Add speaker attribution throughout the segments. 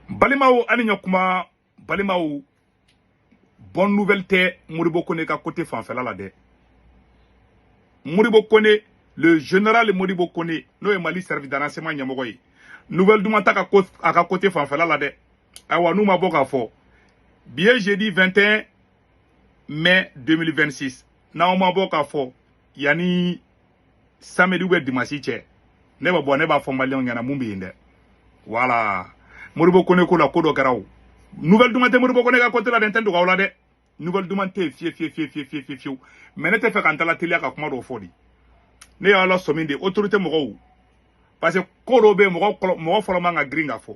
Speaker 1: Balimaw, ani ɲakuma. Balimaw, bonne nouvelle tɛ Modibo Kone ka côté fanfɛla la dɛ. Modibo Kone, le général Modibo Kone, n'o ye Mali service de renseignement ɲɛmɔgɔ ye, nouvelle duman ta ka ko a ka côté fanfɛla la dɛ. Ayiwa, n'u ma bɔ k'a fɔ bi ye jeudi 21 mai 2026, n'aw ma bɔ k'a fɔ yanni samedi ou bien dimanche cɛ, ne bɛ bɔ, ne b'a fɔ maliyɛnw ɲɛna mun bɛ yen dɛ. Voilà, Modibo Kone ko la, ko dɔ kɛra o. Nouvelle duman tɛ Modibo Kone ka côté la dɛ. N tɛ dogo aw la dɛ, nouvelle duman tɛ yen fiye fiye fiye fiye fiye fiye fiyewu. Mais ne tɛ fɛ ka n ta la teliya ka kuma dɔw fɔ de. Ne y'aw la sɔmi de autorité mɔgɔw, parce que ko dɔw bɛ yen, mɔgɔ mɔgɔ fɔlɔ man ka girin ka fɔ.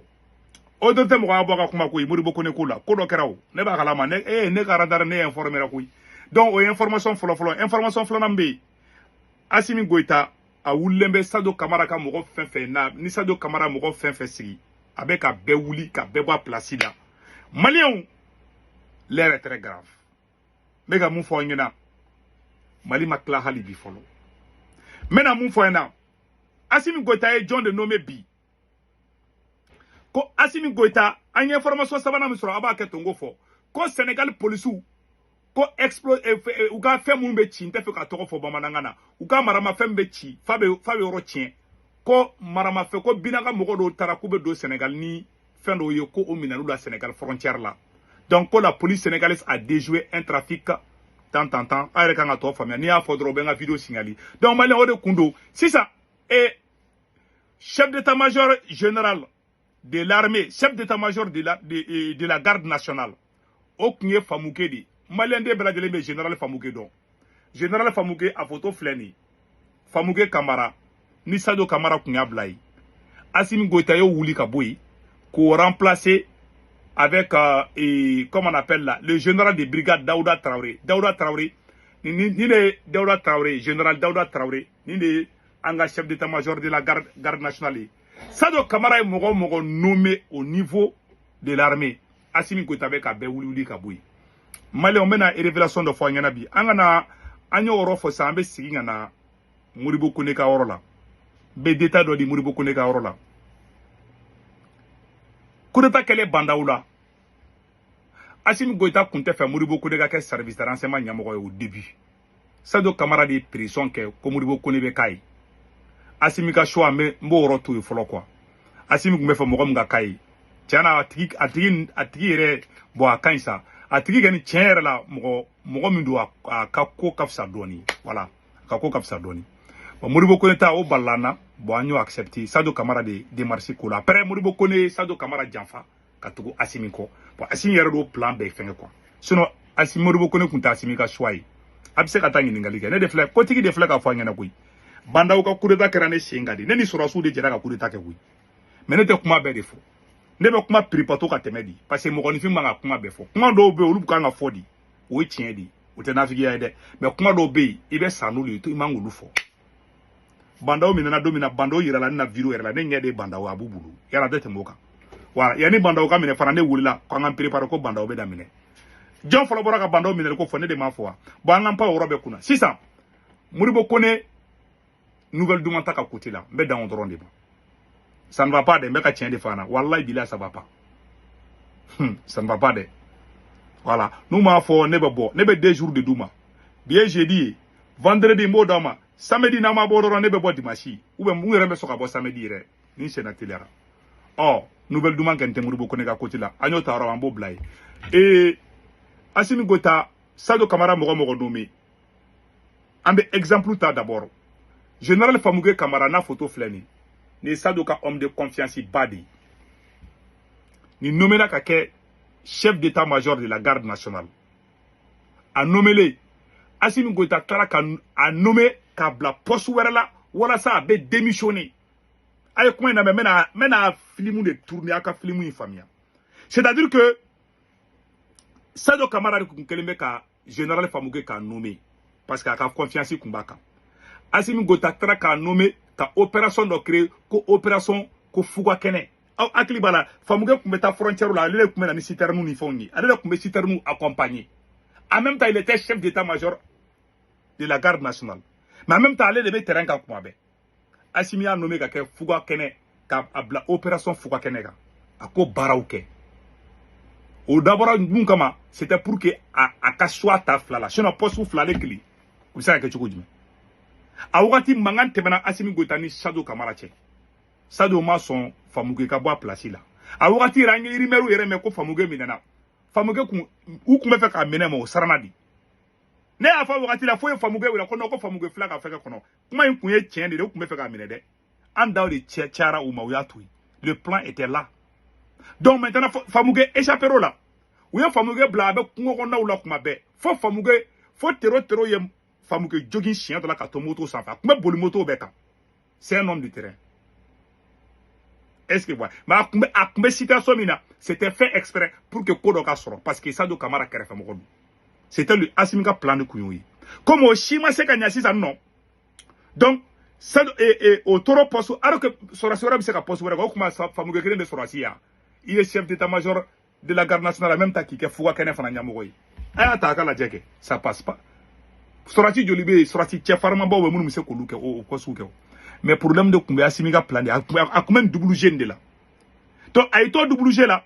Speaker 1: Autorité mɔgɔ y'a bɔ a ka kuma koyi. Modibo Kone ko la, ko dɔ kɛra o, ne b'a kalama. Ne ne ka radar, ne ye informé la koyi. Donc o ye information fɔlɔ fɔlɔ. Information filanan bɛ yen: Assimi Goïta a wulilen bɛ Sadio Kamara ka mɔgɔ fɛn fɛn na, ni Sadio Kamara mɔgɔ fɛn fɛn sigi, a bɛ ka bɛɛ wuli ka bɛɛ bɔ a place la. Maliyɛnw, l'heure est très grave. N bɛ ka mun fɔ aw ɲɛna? Mali ma tila hali bi fɔlɔ. N bɛna mun fɔ aw ɲɛna? Assimi Goïta ye jɔn de nommé bi? Ko Assimi Goïta, an ye information sabanan min sɔrɔ, a b'a kɛ to n ko fɔ ko Sénégal polisiw ko explo u ka fɛn minnu bɛ ci, n tɛ fɛ ka tɔgɔ fɔ bamanankan na, u ka maramafɛn bɛ ci fa bɛ yɔrɔ tiɲɛ, ko maramafɛn ko binaka mɔgɔ dɔw taara k'u bɛ don Sénégal ni fɛn dɔw ye, ko o minɛn'u la Sénégal frontière la. Donc ko la police sénégalaise a déjoué un trafic tant tant tant. A yɛrɛ kan ka tɔ faamuya. N'i y'a fɔ dɔrɔn, u bɛ n ka vidéo signaler. Donc maliyɛn, o de kun don sisan. Et chef d'état-major général de l'armée, chef d'état-major de la garde nationale, o kun ye Famuke de ye. Maliyɛn den bɛɛ lajɛlen bɛ général Famuke dɔn. Général Famuke a photo filɛ nin ye, Famuke Kamara. Ni Sadio Kamara kun y'a bila yen, Assimi Goïta y'o wuli ka bɔ yen k'o remplacer avec et, comment on appelle là, le général de brigade Daouda Traoré. Daouda Traoré, ni ne Daouda Traoré, général Daouda Traoré, ni ne an ka chef d'état-major de la garde nationale ye. Sadio Kamara ye mɔgɔ o mɔgɔ nommé au niveau de l'armée, Assimi Goïta bɛ ka bɛɛ wuli wuli ka bɔ yen. Maliyɛnw, bɛna révélation dɔ fɔ an ɲɛna bi. An ka na, an y'o yɔrɔ fɔ sisan, an bɛ segin ka na Modibo Kone ka yɔrɔ la. N bɛ détail dɔ di Modibo Kone ka yɔrɔ la. Coup d'état kɛlen Bah N'Daw la, Assimi Goïta kun tɛ fɛ Modibo Kone ka kɛ service de renseignement ɲɛmɔgɔ ye au début. Sadio Kamara de ye pression kɛ ko Modibo Kone bɛ k'a ye. Assimi ka choix, n b'o yɔrɔ to yen fɔlɔ quoi. Assimi kun bɛ fɛ mɔgɔ min ka k'a ye, tiɲɛ na, a tigi yɛrɛ, bon, a ka ɲi sa. A tigi kɔni, tiɲɛ yɛrɛ la, mɔgɔ mɔgɔ min don, a ka ko ka fisa dɔɔni. Voilà, a ka ko ka fisa dɔɔni. Bon, Modibo Kone ta, o balila an na. Bon, an y'o accepté. Sadio Kamara de démarche ko la. Après, Modibo Kone ye Sadio Kamara janfa ka tugu Assimi kɔ. Bon, Assimi yɛrɛ d'o plan bɛɛ fɛngɛ quoi. Sinon Assimi, Modibo Kone kun tɛ Assimi ka choix ye. A bɛ se ka taa ɲininkali kɛ. Ne de filɛ, kotigi de filɛ k'a fɔ a ɲɛna koyi. Bah N'Daw ka coup d'état kɛra ne sen ka di. Ne ni sɔrɔdasiw de jɛra ka coup d'état kɛ koyi. Mais ne tɛ kuma bɛɛ de fɔ. Ne bɛ kuma piripato ka tɛmɛ di, parce que mɔgɔninfin man ka kuma bɛɛ fɔ. Kuma dɔw bɛ yen, olu kan ka fɔ di, o ye tiɲɛ di, o tɛ nafigiya ye dɛ. Mais kuma dɔw bɛ yen, i bɛ sa n'olu ye, i man k'olu fɔ. Bah N'Daw minɛna don min na, Bah N'Daw yirala ne na vidéo yɛrɛ la. Ne ɲɛ de ye Bah N'Daw, a b'u bolo yala, a tɛ tɛmɛ o kan. Voilà, yanni Bah N'Daw ka minɛ fana, ne wulila k'an k'an préparer ko Bah N'Daw bɛ daminɛ. Jɔn fɔlɔ bɔra ka Bah N'Daw minɛli ko fɔ? Ne de m'a fɔ wa? Bon, an k'an pan o yɔrɔ bɛɛ kunna sisan. Modibo Kone, nouvelle duman ta ka côté la, n bɛ dan o dɔrɔn de ma. Ça ne va pas dɛ. N bɛ ka tiɲɛ de fɔ an na. Wallahi bilahi, ça va pas. Ça ne va pas dɛ. Voilà, n'u m'a fɔ, ne bɛ bɔ, ne bɛ 2 jours de d'u ma. Bi ye jeudi ye, vendredi n b'o d'aw ma, samedi n'a ma bɔ dɔrɔn, ne bɛ bɔ dimanche, ou bien mun yɛrɛ bɛ sɔn ka bɔ samedi yɛrɛ ni senna teliyara. Ɔ, nouvelle duman kɛ n tɛ Modibo Kone ka côté la. An y'o ta yɔrɔ, an b'o bila yen. Ee, Assimi Goïta, Sadio Kamara mɔgɔ mɔgɔ nommé, an bɛ exemple ta d'abord. Général Famouké Kamara n'a photo filɛ nin ye. Nin ye Sadio ka homme de confiance ba de ye. Nin nommé ka kɛ chef d'état-major de la garde nationale. A nommé, Assimi Goïta taara ka a nommé k'a bila poste wɛrɛ la walasa a bɛ démissionner. A ye kuma in lamɛn, n bɛna film de tourner, a ka film in faamuya. C'est-à-dire que Sadio Kamara de kun kɛlen bɛ ka général Famouké k'a nommé parce que a ka confiance kun b'a kan. Assimi Goïta taara k'a nommé ka opération dɔ créer, ko opération ko Fuga Kɛnɛ. Aw hakili b'a la, Famouké kun bɛ taa frontière la, ale de kun bɛ na ni citerne ni fɛnw ye, ale de kun bɛ citerne accompagner. En même temps, il était chef d'état-major de la garde nationale, mais en même temps, ale de bɛ terrain kan kuma bɛɛ. Assimi y'a nommé ka kɛ Fuga Kɛnɛ, ka a bila opération Fuga Kɛnɛ kan. A ko baaraw kɛ. O dabɔra mun kama? C'était pour que a ka choix ta fila la, sinon poste fila ale kelen u bɛ se ka kɛ cogo jumɛn? A wagati mankan tɛmɛna Asimi Goïta ni Sadio Kamara cɛ. Sadio ma sɔn Famuke ka bɔ a place la. A wagati yɛrɛ, an ye rumeur yɛrɛ mɛn ko Famuke minɛna. Famuke kun, u kun bɛ fɛ k'a minɛ, ma o siranna de. Ne y'a fɔ wagati la fo ye Famuke wele ko non, ko Famuke fila ka fɛnkɛ kɔnɔ. Kuma in kun ye tiɲɛ de ye, u kun bɛ fɛ k'a minɛ dɛ. An daw de cɛ cayara u ma, u y'a to yen. Le plan était là. Donc maintenant, Famuke échappé o la. U ye Famuke bila, a bɛ kungo kɔnɔnaw la kuma bɛɛ. Fo Famuke, fo tero tero ye Famuke jogin siɲɛ dɔ la ka to moto sanfɛ. A kun bɛ boli moto bɛɛ kan. C'est un homme du terrain. Est-ce que voilà? Mais a kun bɛ situation min na, c'était fait exprès pour que ko dɔ ka sɔrɔ, parce que Sadio Kamara kɛrɛfɛmɔgɔ don. C'était le Assimi ka plan de kun y'o ye. Comme o si ma se ka ɲɛ sisan nɔ, donc Sadio o tora poste, alors que sɔrɔsi wɛrɛ bɛ se ka poste wɛrɛ kɛ. O kuma Famuke kelen de sɔrɔsi ya. I ye chef d'état-major de la garde nationale en même temps k'i kɛ fuga kɛnɛ fana ɲɛmɔgɔ ye. A y'a ta a ka lajɛ kɛ, ça passe pas. Sɔrɔsi joli bɛ yen? Sɔrɔsi cɛfarinmabaw bɛ minnu bɛ se k'olu kɛ o ko sugu kɛ o. Mais problème de kun bɛ Assimi ka plan de, a kun bɛ nin double jeu de la. Donc a y'i to double jeu la,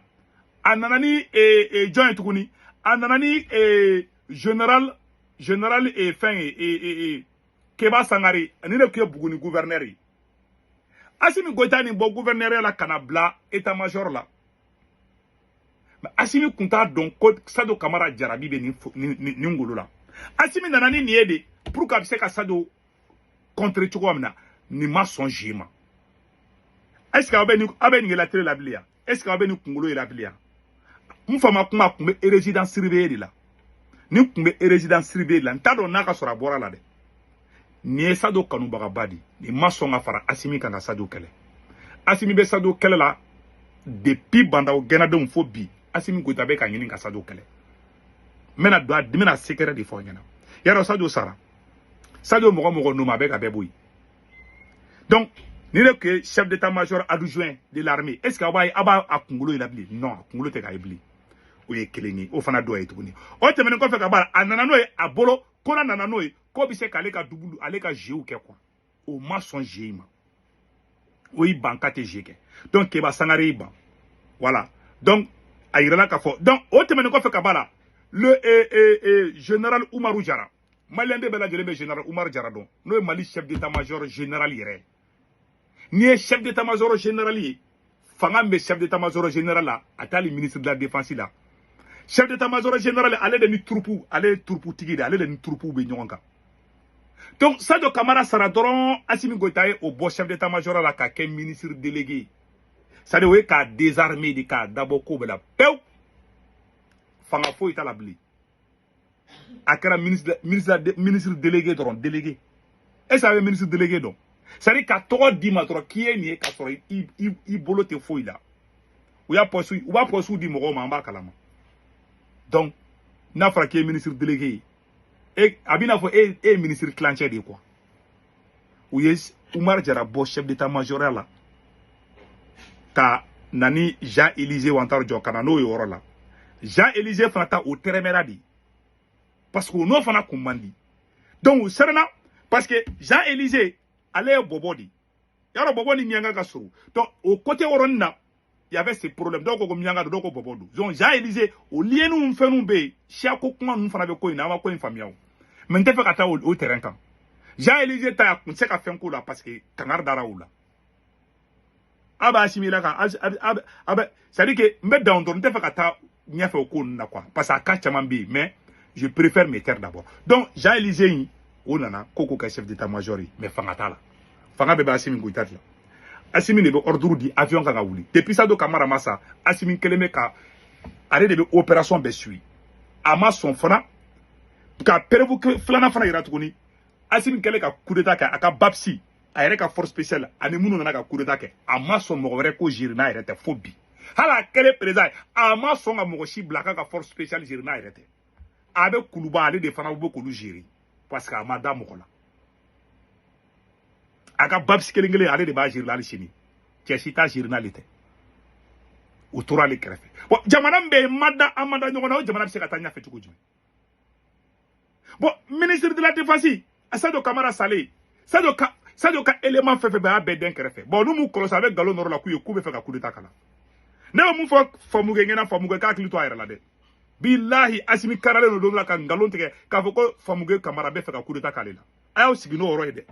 Speaker 1: a nana ni jɔn ye tuguni? A nana ni général fɛn ye, Keba Sangare. Ni de tun ye Buguni gouverneur ye. Assimi Goïta nin bɔ gouverneur la ka na bila état major la. Mais Assimi kun t'a dɔn ko Sadio Kamara jarabi bɛ nin ngolo la. Assimi nana ni nin ye de pour que a bɛ se ka Sadio contrer cogoya min na. Nin ma sɔn jeu ma. Est ce que aw bɛ nin la télé la bilen yan? Est ce que aw bɛ nin kunkolo ye la bilen yan? N fa ma kuma, a kun bɛ résidence surveillée de la. Nin kun bɛ résidence surveillée de la, n t'a dɔn n'a ka sɔrɔ a bɔra la dɛ. Nin ye Sadio kanubagaba de. Nin ma sɔn ka fara Asimi kan ka Sadio kɛlɛ. Asimi bɛ Sadio kɛlɛ la depuis Bandaw gɛnnadenw fo bi. Asimi Goïta bɛ ka ɲini ka Sadio kɛlɛ. N bɛna don a, n bɛna secret de fɔ aw ɲɛna. Yarɔ, Sadio sara, Sadio mɔgɔ mɔgɔ nommé, a bɛ ka bɛɛ bɔ yen. Donc ni ne tun ye chef d'état-major adjoint de l'armée, est ce que aw b'a ye, aw b'a a kunkolo ye la bilen? Non, a kunkolo tɛ k'a ye bilen. O ye kelen ye, o fana dɔ ye tuguni. O tɛmɛnen kɔfɛ ka b'a la, a nana n'o ye a bolo ko n'a nana n'o ye, k'o bɛ se k'ale ka double, ale ka jeu kɛ quoi. O ma sɔn jeu in ma, o y'i ban k'a tɛ jeu kɛ. Donc Keba Sangare y'i ban. Voilà, donc a yirala k'a fɔ. Donc o tɛmɛnen kɔfɛ ka b'a la, le général Umaru Jara, maliyɛn den bɛɛ lajɛlen bɛ général Umaru Jara dɔn, n'o ye Mali chef d'état-major général yɛrɛ ye. N'i ye chef d'état-major général ye, fanga min bɛ chef d'état-major général la, a t'ale ministre de la défense la. Chef d'état-major général, ale de ni troupe, ale ye troupe tigi de, ale de ni troupe bɛ ɲɔgɔn kan. Donc Sadio Kamara sara dɔrɔn, Assimi Goïta ye o bɔ chef d'état-major la ka kɛ ministre délégué. C'est à dire o ye k'a désarmer de, k'a dabɔ ko bɛɛ la pewu. Fanga foyi t'a la bilen. A kɛra ministre délégué dɔrɔn, délégué. Est ce que a bɛ ministre délégué dɔn? C'est à dire ka tɔgɔ d'i ma dɔrɔn k'i ye nin ye, k'a sɔrɔ i bolo tɛ foyi la. U y'a poste, u b'a poste di mɔgɔw ma, an b'a kalama. Donc n'a fɔra k'i ye ministre délégué ye, e a b'i n'a fɔ e ye ministre tilancɛ de ye quoi. U ye Umar Jara bɔ chef d'état-major la ka na ni Jean Élisée Wantar jɔ ka na n'o ye yɔrɔ la. Jean Élisée fana ta, o tɛrɛmɛra de, parce que o n'o fana kun man di. Donc u siranna parce que Jean Élisée, ale ye bɔbɔ de yarɔ, bɔbɔ ni miyanka ka surun. Donc o côté yɔrɔnin na, il y avait ces problèmes. Dɔw ko ko miyanka don, dɔw ko bɔbɔ don. Donc Jean Élisée, o lienw fɛnw bɛ yen, siya ko kuma ninnu fana bɛ ko in na. An ma ko in faamuya o, mais n tɛ fɛ ka taa o terrain kan. Jean Élisée ta, a kun tɛ se ka fɛn k'o la parce que kangari dara o la. A b'a simila kan a bɛ, c'est à dire que n bɛ dan o dɔrɔn, n tɛ fɛ ka taa ɲɛfɛ o ko ninnu na quoi, parce que a cas caman bɛ yen, mais je préfère me taire d'abord. Donc Jean Élisée in, o nana ko k'o kɛ chef d'état-major ye, mais fanga t'a la. Fanga bɛɛ bɛ Assimi Goïta de la. Assimi de bɛ ordre di avion kan ka wuli. Depuis Sadio Kamara ma sa, Assimi kelen bɛ ka, ale de bɛ opération bɛɛ suit. A ma sɔn fana ka preuve filanan fana yira tuguni. Assimi kɛlen ka coup d'état kɛ, a ka BAPSI, a yɛrɛ ka force spéciale ani minnu nana ka coup d'état kɛ, a ma sɔn mɔgɔ wɛrɛ ko gérer n'a yɛrɛ tɛ fo bi. Hali a kɛlen président ye, a ma sɔn ka mɔgɔ si bila a ka force spéciale gérer n'a yɛrɛ tɛ. A bɛ Kuluba, ale de fana bɛ k'olu gérer parce que a ma da mɔgɔ la. A ka BAPSI kelen kelen, ale de b'a gérer hali sini. Cɛ si t'a gérer n'ale tɛ. O tora ale kɛrɛfɛ. Bon, jamana min bɛ yen, ma da, an ma da ɲɔgɔn na, o jamana bɛ se ka taa ɲɛfɛ cogo jumɛn? Bon, ministre de la défense, Sadio Kamara salen, Sadio ka élément fɛn fɛn bɛ, a y'a bɛɛ den kɛrɛfɛ. Bon, n'u m'u kɔlɔsi, a bɛ nkalon nɔrɔ la k'u ye k'u bɛ fɛ ka coup d'état kalan. Ne bɛ mun fɔ Famukɛ ɲɛna, Famukɛ k'a hakili to a yɛrɛ la dɛ. Bilahi, Asimi karalen don don dɔ la ka nkalon tigɛ k'a fɔ ko Famukɛ Kamara bɛ fɛ ka coup d'état k'ale la. A y'aw sigi n'o yɔrɔ ye dɛ.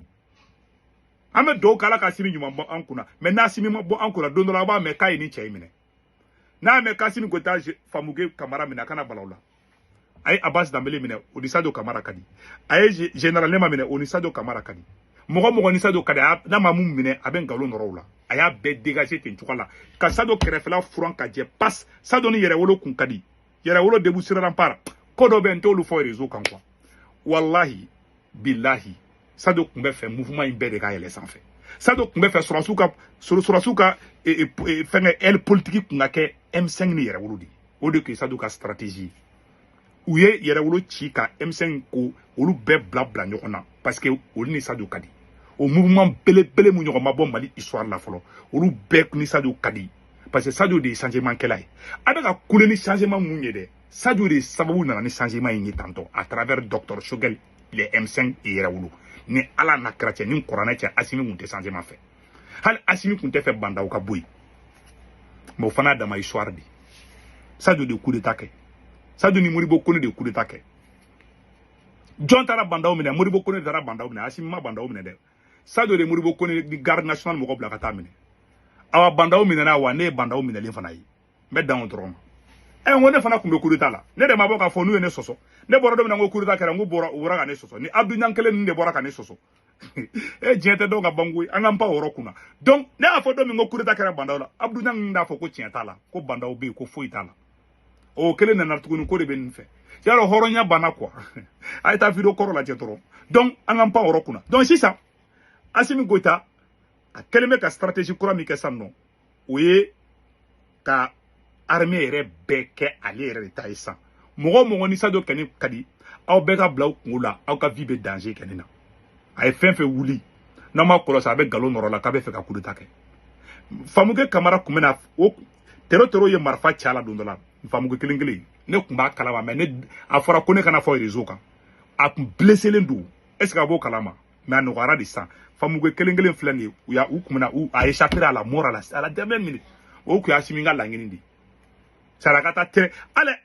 Speaker 1: An bɛ dugawu k'Ala ka Asimi ɲuman bɔ an kunna, mais n'Asimi ma bɔ an kunna, don dɔ la a b'a mɛn k'a ye nin cɛ in minɛ. N'a mɛn k'Asimi Goita Famukɛ Kamara minɛ, a kana bala o la. A ye Abbas Danbele minɛ, o ni Sadio Kamara ka di. A ye général Nema minɛ, o ni Sadio Kamara ka di. Mɔgɔ mɔgɔ ni Sadio ka di, n'a ma mun minɛ, a bɛ nkalon nɔrɔ o la. A y'a bɛɛ dégager ten cogo la ka Sadio kɛrɛfɛla furan ka jɛ pas. Sadio ni Yɛrɛwolo kun ka di. Yɛrɛwolo debu siraran para ko dɔ bɛ yen, n t'olu fɔ réseau kan quoi. Wallahi bilahi, Sadio kun bɛ fɛ mouvement in bɛɛ de ka yɛlɛ sanfɛ. Sadio kun bɛ fɛ sɔrɔsiw ka fɛnkɛ aile politique kun ka kɛ M5 ni Yɛrɛwolo de ye. O de tun ye Sadio ka stratégie ye. U ye Yɛrɛwolo ci ka M5 ko olu bɛɛ bila bila ɲɔgɔn na, parce que olu ni Sadio ka di. O mouvement belebele mun ɲɔgɔn ma bɔ Mali histoire la fɔlɔ, olu bɛɛ ni Sadio ka di, parce que Sadio de ye changement kɛla ye. A bɛ ka kule ni changement mun ye dɛ, Sadio de sababu nana ni changement in ye tantɔ à travers Docteur Choguel, les M5 et Yɛrɛwolo. Ni Ala n'a kɛra cɛ ni kuranɛ cɛ, Asimi kun tɛ changement fɛ. Hali Asimi kun tɛ fɛ Bandaw ka bɔ yen, mais o fana y'a dama histoire de. Sadio de coup d'état kɛ. Sadio ni Modibo Kone de coup d'état kɛ. Jɔn taara Bandaw minɛ? Modibo Kone de taara Bandaw minɛ. Asimi ma Bandaw minɛ dɛ. Sadio de Modibo Kone ni garde nationale mɔgɔ bila ka taa minɛ. Awa, Bandaw minɛna wa? Ne ye Bandaw minɛlen fana ye. N bɛ dan o dɔrɔn ma. Ɛ, n ko ne fana tun bɛ coup d'état la. Ne de ma bɔ k'a fɔ n'u ye ne sɔsɔ. Ne bɔra don min na n ko coup d'état kɛra, n ko bɔra, u bɔra ka ne sɔsɔ. Ni Abdou Niang kelen ninnu de bɔra ka ne sɔsɔ. E, diɲɛ tɛ dɔn ka ban koyi. An k'an pan o yɔrɔ kunna. Donc ne y'a fɔ don min ko coup d'état kɛra Bandaw la, Abdou Niang t'a fɔ ko tiɲɛ t'a la, ko Bandaw bɛ yen, ko foyi t'a la. O kelen nana tuguni ko de bɛ nin fɛ. Yarɔ, hɔrɔnya banna quoi. A ye taa vidéo kɔrɔ lajɛ dɔrɔn. Donc an k'an pan o yɔrɔ kunna. Donc sisan Asimi Goita a kɛlen bɛ ka stratégie kura min kɛ sisan nɔ, o ye ka armée yɛrɛ bɛɛ kɛ ale yɛrɛ de ta ye sisan. Mɔgɔ o mɔgɔ ni Sadio kɛni ka di, aw bɛɛ ka bila aw kungo la, aw ka vie bɛ danger kɛni na. A ye fɛn fɛn wuli, n'aw ma kɔlɔsi, a bɛ nkalon nɔrɔ la k'a bɛ fɛ ka coup d'état kɛ. Famukɛ Kamara kun bɛna o tero tero ye marifa ci a la don dɔ la. Famukɛ kelen kelen, ne kun b'a kalama, mais ne a fɔra ko ne kana fɔ réseau kan. A kun blesselen don, est ce que a b'o kalama? Mais a nɔgɔyara de sisan. Famukɛ kelen kelen filɛ nin ye, u y'a u kun bɛna u a échappé à la mort à la dernière minute. O kun ye Asimi ka laɲini de ye. Sara ka taa tɛrɛ ale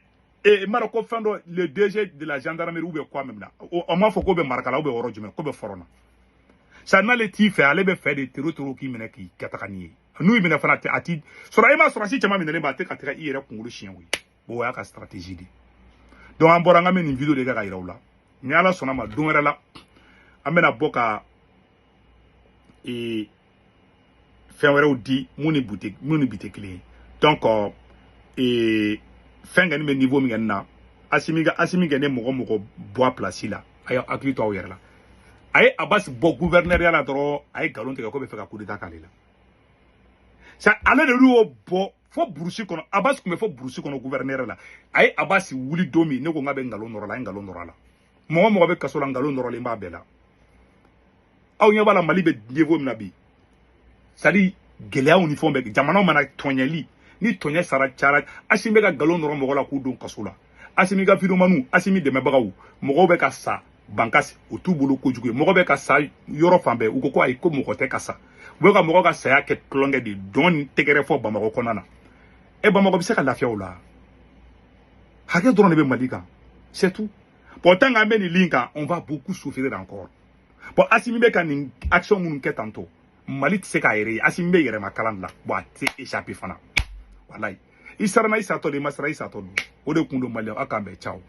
Speaker 1: e m'a dɔn ko fɛn dɔ, le DG de la gendarmerie ou bien quoi même là, o m'a fɔ ko bɛ Marakala ou bien yɔrɔ jumɛn, ko bɛ Fɔrɔna sa. N'ale t'i fɛ, ale bɛ fɛ de tero tero k'i minɛ k'i kɛ taga n'i ye. N'u y'i minɛ fana, a ti sɔrɔ. E ma sɔrɔsi caman minɛlen ba, a tɛ ka taga i yɛrɛ kunkolo siɲɛ koyi. O y'a ka stratégie de. Donc an bɔra, an ka bɛ nin vidéo de kɛ ka yira u la. Ni Ala sɔnna ma, don wɛrɛ la an bɛna bɔ ka fɛn wɛrɛw di mun ni bute mun ni bi tɛ kelen ye. Donc fɛn kɔni bɛ niveau min kɛ nin na, Asimi ka Asimi kɛ ne mɔgɔ mɔgɔ bɔ a place la, a y'aw hakili to aw yɛrɛ la. A ye Abbas bɔ gouverneur la dɔrɔn, a ye nkalon tigɛ ko bɛ fɛ ka coup d'état k'ale la. Sa ale de y'o bɔ fo brousse kɔnɔ. Abbas tun bɛ fo brousse kɔnɔ gouverneur la. A ye Abbas wuli don min, ne ko n k'a bɛ nkalon nɔrɔ la, a ye nkalon nɔrɔ a la. Mɔgɔ mɔgɔ bɛ kaso la, nkalon nɔrɔlen b'a bɛɛ la. Aw ɲɛ b'a la, Mali bɛ niveau min na bi, c'est à dire gɛlɛyaw ni fɛnw bɛ jamana mana tɔɲɛli ni tɔɲɛ sara cayara. Asimi bɛ ka nkalon nɔrɔ mɔgɔ la k'u don kaso la. Asimi ka videomaniw, Asimi dɛmɛbagaw, mɔgɔw bɛ ka sa Bankasi, o t'u bolo kojugu ye. Mɔgɔ bɛ ka sa yɔrɔ fan bɛɛ, u ko ko ayi, ko mɔgɔ tɛ ka sa. U bɛ ka mɔgɔ ka saya kɛ tulonkɛ de dɔn ni tɛgɛrɛ fɔ Bamakɔ kɔnɔna na. E, Bamakɔ bɛ se ka lafiya o la? Hakɛ dɔrɔn de bɛ Mali kan, c'est tout. Bon, tant qu'an bɛ nin ligne kan, on va beaucoup souffrir encore. Bon, Asimi bɛ ka nin action minnu kɛ tantôt, Mali tɛ se k'a yɛrɛ ye. Asimi bɛ yɛrɛma kalan de la. Bon, a tɛ échapper fana. Walayi, i sarana i satɔ de, i ma sara i satɔ don. O de kun don. Maliyɛn, aw k'an bɛn. Ciao.